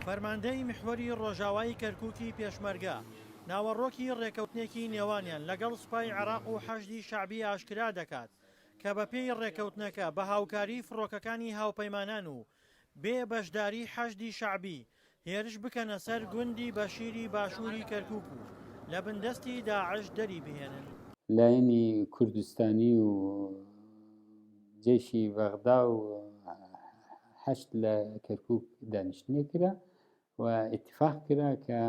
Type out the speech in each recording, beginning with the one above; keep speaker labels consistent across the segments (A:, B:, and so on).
A: فەرماندەی میحوەری ڕۆژاوای کەرکوکی پێشمەرگە، ناوەڕۆکی ڕێکەوتنێکی نێوانیان لەگەڵ سوپای عێراق و حەشدی شەعبی ئاشکرا دەکات کە بەپێی ڕێکەوتنەکە بە هاوکاری فڕۆکەکانی هاوپەیمانان و بێ بەشداری حەشدی شەعبی هێرش بکەنە سەر گوندی بەشیری باشووری کەرکوک و لە بندەستی داعش دەری بهێنن.
B: لایەنی کوردستانی و جەیشی بەغدا و حەشد لە کەرکوک دانیشتنێک کرا و ئیتفاق کرا کە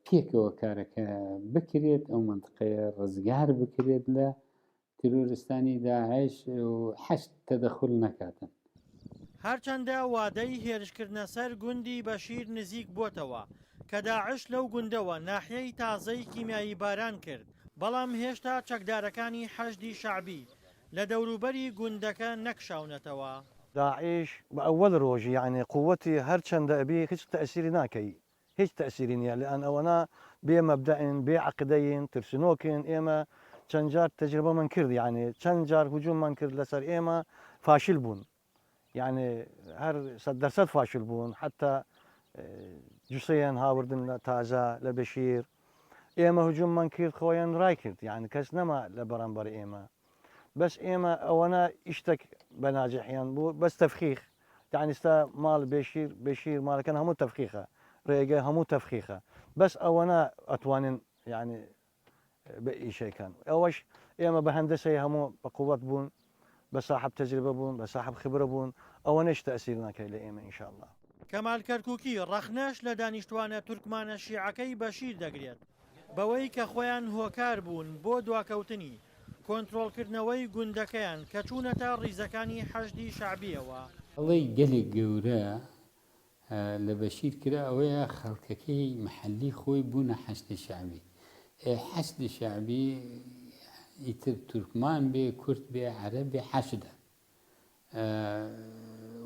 B: پێکەوە کارەکە بکرێت ئەو منطقەیە ڕزگار بکرێت لە تیرۆرستانی داعش و حەشد تەدەخول نەکاتن.
A: هەرچەندە وادەی هێرشکردنە سەر گوندی بەشیر نزیک بۆتەوە، کە داعش لەو گوندەوە ناحیەی تازەی کیمیایی باران کرد، بەڵام هێشتا چەکدارەکانی حەشدی شەعبی لە دەوروبەری گوندەکە نەکشاونەتەوە.
C: داعش بە ئەوەل رۆژی یەعنی قوەتی هەر چەندە ئەبی هیچ تەئسیری ناکەی هیچ تەئسیری نیە لان ئەوەنا بێ مەبدەئن بێ عەقدەین ترسنۆکن ئێمە چەند جار تەجربەمان کرد یەعنی چەند جار هجوممان کرد لەسەر ئێمە فاشل بوون یەعنی هەر سەد دەرسەد فاشل بوون حەتا جوسەیان هاوردن لە تازە لە بەشیر ئێمە هجوممان کرد خۆیان ڕای کرد یەعنی کەس نەما لە بەرامبەر ئێمە بەس ئێمە ئەوەنە ئیشتەک بە ناجحیان بوو بەس تەفخیخ یەعنی ئستا ماڵ بێشیر بێشیر ماڵەکان هەموو تەفخیخە ڕێگە هەموو تەفخیخە بەس ئەوەنە ئەتوانن یەعنی بە ئیشەکان ئەوەش ئێمە بە هەندەسەی هەموو بە قوت بوون بە ساحب تەجربە بوون بە ساحب خبرە بوون ئەوەنەش تەئسیر ناکەی لە ئێمە ان شاء اللە.
A: کەمال کەرکوکی ڕەخنەش لە دانیشتوانە تورکمانە شیعەکەی بەشیر دەگرێت بەوەی کە خۆیان هۆکار بوون بۆ دواکەوتنی کۆنترۆڵکردنەوەی گوندەکەیان کە چوونەتە ڕیزەکانی حەشدی شەعبییەوە.
B: هەڵەی گەلێک گەورە لە بەشیر کرا ئەوەیە خەڵکەکەی مەحەلی خۆی بوونە حەشدی شەعبی. ئێ حەشدی شەعبی ئیتر تورکمان بێ، کورد بێ، عەرەب بێ حەشدە.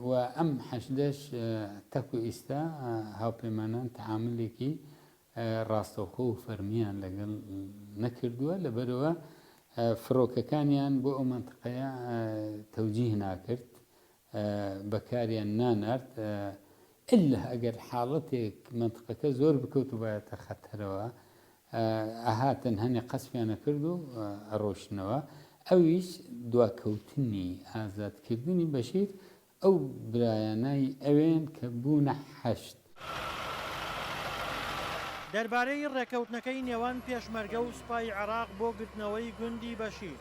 B: و ئەم حەشدەش تاکو ئیستا هاوپەیمانان تەعامولێکی ڕاستەوخۆ و فەرمیان لەگەڵ نەکردووە، لەبەرئەوە فڕۆکەکانیان بۆ ئەو مەنتقەیە تەوجیه ناکرد، بەکاریان نانارد، ئیلا ئەگەر حاڵەتێک مەنتقەکە زۆر بکەوتبایەتە خەتەرەوە ئەهاتن هەنێ قەسفیان ئەکرد و ئەڕۆشتنەوە، ئەویش دواکەوتنی ئازادکردنی بەشیر ئەو برایانەی ئەوێن کە بوونە حەشد.
A: دەربارەی ڕێکەوتنەکەی نێوان پێشمەرگە و سوپای عێراق بۆ گرتنەوەی گوندی بەشیر،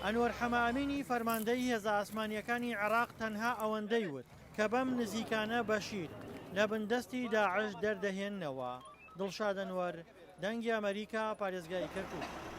A: ئەنوەر حەمەئەمینی فەرماندەی هێزە ئاسمانییەکانی عێراق تەنها ئەوەندەی وت کە بەم نزیکانە بەشیر لە بندەستی داعش دەردەهێننەوە. دڵشاد ئەنوەر، دەنگی ئەمەریکا، پارێزگای کەرکوک.